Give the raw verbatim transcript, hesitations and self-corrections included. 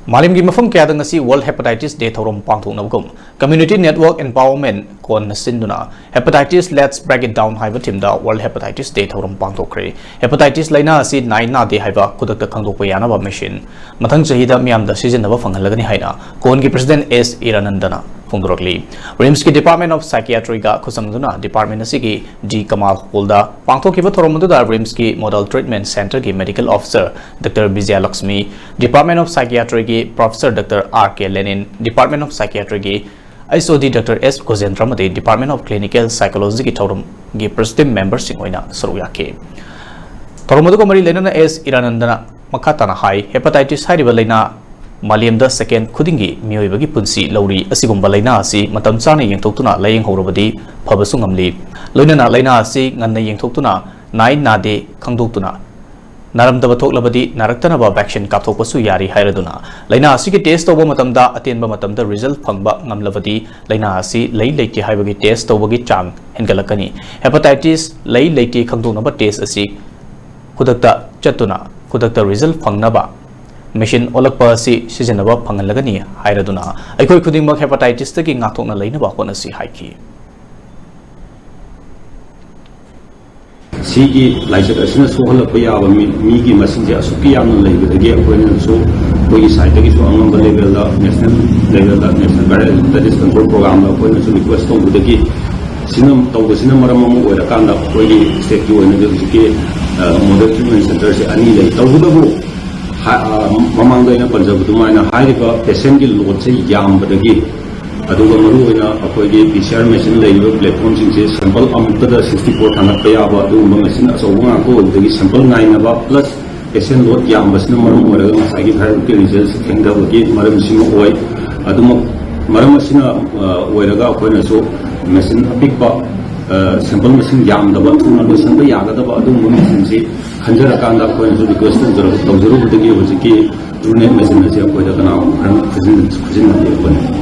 ꯃꯥꯂꯦꯝꯒꯤ ꯃꯐꯝ ꯀꯌꯥꯗ ꯉꯁꯤ World Hepatitis Day ꯊꯧꯔꯝ ꯄꯥꯡꯊꯣꯛꯅꯕꯒꯨꯝ, Community Network Empowerment ꯀꯣꯟꯅ ꯁꯤꯟꯗꯨꯅ Hepatitis Let's Break It Down ꯍꯥꯏꯕ theme ꯗ World Hepatitis Day ꯊꯧꯔꯝ ꯄꯥꯡꯊꯣꯛꯈ꯭ꯔꯦ꯫ Hepatitis ꯂꯥꯏꯅꯥ ꯑꯁꯤ ꯅꯥꯏ ꯅꯥꯗꯦ ꯍꯥꯏꯕ ꯈꯨꯗꯛꯇ ꯈꯪꯗꯣꯛꯄ ꯌꯥꯅꯕ ꯃꯦꯁꯤꯟ ꯃꯊꯪ ꯆꯍꯤꯗ ꯃꯤꯌꯥꯝꯗ ꯁꯤꯖꯤꯟꯅꯕ ꯐꯪꯍꯜꯂꯒꯅꯤ ꯍꯥꯏꯅ ꯀꯣꯟꯒꯤ President S ꯏꯔꯥꯅꯟꯗꯅ ꯐꯣꯡꯗꯣꯔꯛꯂꯤ꯫ ꯔꯤꯝꯁꯀꯤ Department of Psychiatry ꯒ ꯈꯨꯠꯁꯝꯅꯗꯨꯅ department ꯑꯁꯤꯒꯤ ꯗꯤ ꯀꯃꯥꯜ ꯍꯣꯜꯗ ꯄꯥꯡꯊꯣꯛꯈꯤꯕ ꯊꯧꯔꯝ ꯑꯗꯨꯗ ꯔꯤꯝꯁꯀꯤ Model Treatment Center ꯒꯤ medical officer Doctor Bijay Lakshmi, Department of Psychiatry ꯒꯤ Professor Doctor R K Lenin, Department of Psychiatry ꯒꯤ ꯑꯩꯆ ꯑꯣ ꯗꯤ Doctor ꯑꯦꯁ ꯒꯣꯖꯦꯟꯗ꯭ꯔ ꯑꯃꯗꯤ Department of Clinical Psychology ꯒꯤ ꯊꯧꯔꯝꯒꯤ president member ꯁꯤꯡ ꯑꯣꯏꯅ ꯁꯔꯨꯛ ꯌꯥꯈꯤ꯫ ꯊꯧꯔꯝ ꯑꯗꯨꯒ ꯃꯔꯤ ꯂꯩꯅꯅ ꯑꯦꯁ ꯏꯔꯥꯅꯟꯗꯅ ꯃꯈꯥ ꯇꯥꯅ ꯍꯥꯏ, Hepatitis ꯍꯥꯏꯔꯤꯕ ꯂꯥꯏꯅꯥ ꯃꯥꯂꯦꯝꯗ second ꯈꯨꯗꯤꯡꯒꯤ ꯃꯤꯑꯣꯏꯕꯒꯤ ꯄꯨꯟꯁꯤ ꯂꯧꯔꯤ꯫ ꯑꯁꯤꯒꯨꯝꯕ ꯂꯥꯏꯅꯥ ꯑꯁꯤ ꯃꯇꯝ ꯆꯥꯅ ꯌꯦꯡꯊꯣꯛꯇꯨꯅ ꯂꯥꯌꯦꯡꯍꯧꯔꯕꯗꯤ ꯐꯕꯁꯨ ꯉꯝꯂꯤ꯫ ꯂꯣꯏꯅꯅ ꯂꯥꯏꯅꯥ ꯑꯁꯤ ꯉꯟꯅ ꯌꯦꯡꯊꯣꯛꯇꯨꯅ ꯅꯥꯏ ꯅꯥꯗꯦ ꯈꯪꯗꯣꯛꯇꯨꯅ ꯅꯥꯔꯝꯗꯕ ꯊꯣꯛꯂꯕꯗꯤ ꯅꯥꯔꯛꯇꯅꯕ vaccine ꯀꯥꯞꯊꯣꯛꯄꯁꯨ ꯌꯥꯔꯤ ꯍꯥꯏꯔꯗꯨꯅ, ꯂꯥꯏꯅꯥ ꯑꯁꯤꯒꯤ test ꯇꯧꯕ ꯃꯇꯝꯗ ꯑꯇꯦꯟꯕ ꯃꯇꯝꯗ result ꯐꯪꯕ ꯉꯝꯂꯕꯗꯤ ꯂꯥꯏꯅꯥ ꯑꯁꯤ ꯂꯩ ꯂꯩꯇꯦ ꯍꯥꯏꯕꯒꯤ test ꯇꯧꯕꯒꯤ ꯆꯥꯡ ꯍꯦꯟꯒꯠꯂꯛꯀꯅꯤ꯫ Hepatitis ꯂꯩ ꯂꯩꯇꯦ ꯈꯪꯗꯣꯛꯅꯕ test ꯑꯁꯤ ꯈꯨꯗꯛꯇ ꯆꯠꯇꯨꯅ ꯈꯨꯗꯛꯇ result ꯐꯪꯅꯕ machine ꯑꯣꯜꯂꯛꯄ ꯑꯁꯤ ꯁꯤꯖꯤꯟꯅꯕ ꯐꯪꯍꯜꯂꯒꯅꯤ ꯍꯥꯏꯔꯗꯨꯅ, ꯑꯩꯈꯣꯏ ꯈꯨꯗꯤꯡꯃꯛ hepatitis ꯇꯒꯤ ꯉꯥꯛꯊꯣꯛꯅ ꯂꯩꯅꯕ ꯍꯣꯠꯅꯁꯤ ꯍꯥꯏꯈꯤ꯫ ꯁꯤꯒꯤ ꯂꯥꯏꯆꯠ ꯑꯁꯤꯅ ꯁꯣꯛꯍꯜꯂꯛꯄ ꯌꯥꯕ ꯃꯤ, ꯃꯤꯒꯤ ꯃꯁꯤꯡꯁꯦ ꯑꯁꯨꯛꯀꯤ ꯌꯥꯝꯅ ꯂꯩꯕꯗꯒꯤ ꯑꯩꯈꯣꯏꯅꯁꯨ ꯑꯩꯈꯣꯏꯒꯤ side ꯇꯒꯤꯁꯨ ꯑꯉꯝꯕ level ꯗ, national level ꯗ, National Viral Hepatitis Control Program ꯗ ꯑꯩꯈꯣꯏꯅꯁꯨ request ꯇꯧꯕꯗꯒꯤ ꯁꯤꯅ, ꯇꯧꯕꯁꯤꯅ ꯃꯔꯝ ꯑꯃ ꯑꯣꯏꯔꯀꯥꯟꯗ ꯑꯩꯈꯣꯏꯒꯤ state ꯀꯤ ꯑꯣꯏꯅꯗꯤ ꯍꯧꯖꯤꯛꯀꯤ, ꯑ, Model Treatment Center ꯁꯦ ꯑꯅꯤ ꯂꯩ꯫ ꯇꯧꯕꯇꯕꯨ ꯍꯥ-, ꯑ, ꯃꯃꯥꯡꯗ ꯑꯩꯅ ꯄꯟꯖꯕ ꯑꯗꯨꯃꯥꯏꯅ ꯍꯥꯏꯔꯤꯕ patient ꯀꯤ load ꯁꯦ ꯌꯥꯝꯕꯗꯒꯤ, ꯑꯗꯨꯒ ꯃꯔꯨꯑꯣꯏꯅ ꯑꯩꯈꯣꯏꯒꯤ P C R machine ꯂꯩꯔꯤꯕ platform ꯁꯤꯡꯁꯦ sample ꯑꯃꯨꯛꯇꯗ sixty four ꯊꯥꯡꯒꯠꯄ ꯌꯥꯕ ꯑꯗꯨꯒꯨꯝꯕ machine ꯑꯆꯧꯕ ꯉꯥꯛꯇ ꯑꯣꯏꯕꯗꯒꯤ sample ꯉꯥꯏꯅꯕ plus patient load ꯌꯥꯝꯕꯁꯤꯅ ꯃꯔꯝ ꯑꯣꯏꯔꯒ ꯉꯁꯥꯏꯒꯤ viral result ꯊꯦꯡꯊꯕꯒꯤ ꯃꯔꯝꯁꯤꯃ ꯑꯣꯏ꯫ ꯑꯗꯨꯃꯛ, ꯃꯔꯝ ꯑꯁꯤꯅ, ꯑ, ꯑꯣꯏꯔꯒ ꯑꯩꯈꯣꯏꯅꯁꯨ machine ꯑꯄꯤꯛꯄ, ꯑ, sample ꯃꯁꯤꯡ ꯌꯥꯝꯗꯕ, ꯊꯨꯅ ꯂꯣꯏꯁꯤꯟꯕ ꯌꯥꯒꯗꯕ ꯑꯗꯨꯒꯨꯝꯕ machine ꯁꯤ ꯈꯟꯖꯔꯀꯥꯟꯗ ꯑꯩꯈꯣꯏꯅꯁꯨ request ꯇꯧꯖꯔ-, ꯇꯧꯖꯔꯨꯕꯗꯒꯤ ꯍꯧꯖꯤꯛꯀꯤ TrueNat machine ꯑꯁꯤ ꯑꯩꯈꯣꯏꯗ ꯀꯅꯥꯒꯨꯝꯕ ꯈꯔꯅ ꯈꯨꯖꯤꯟ-, ꯈꯨꯖꯤꯟꯅꯕꯤꯔꯛꯄꯅꯤ꯫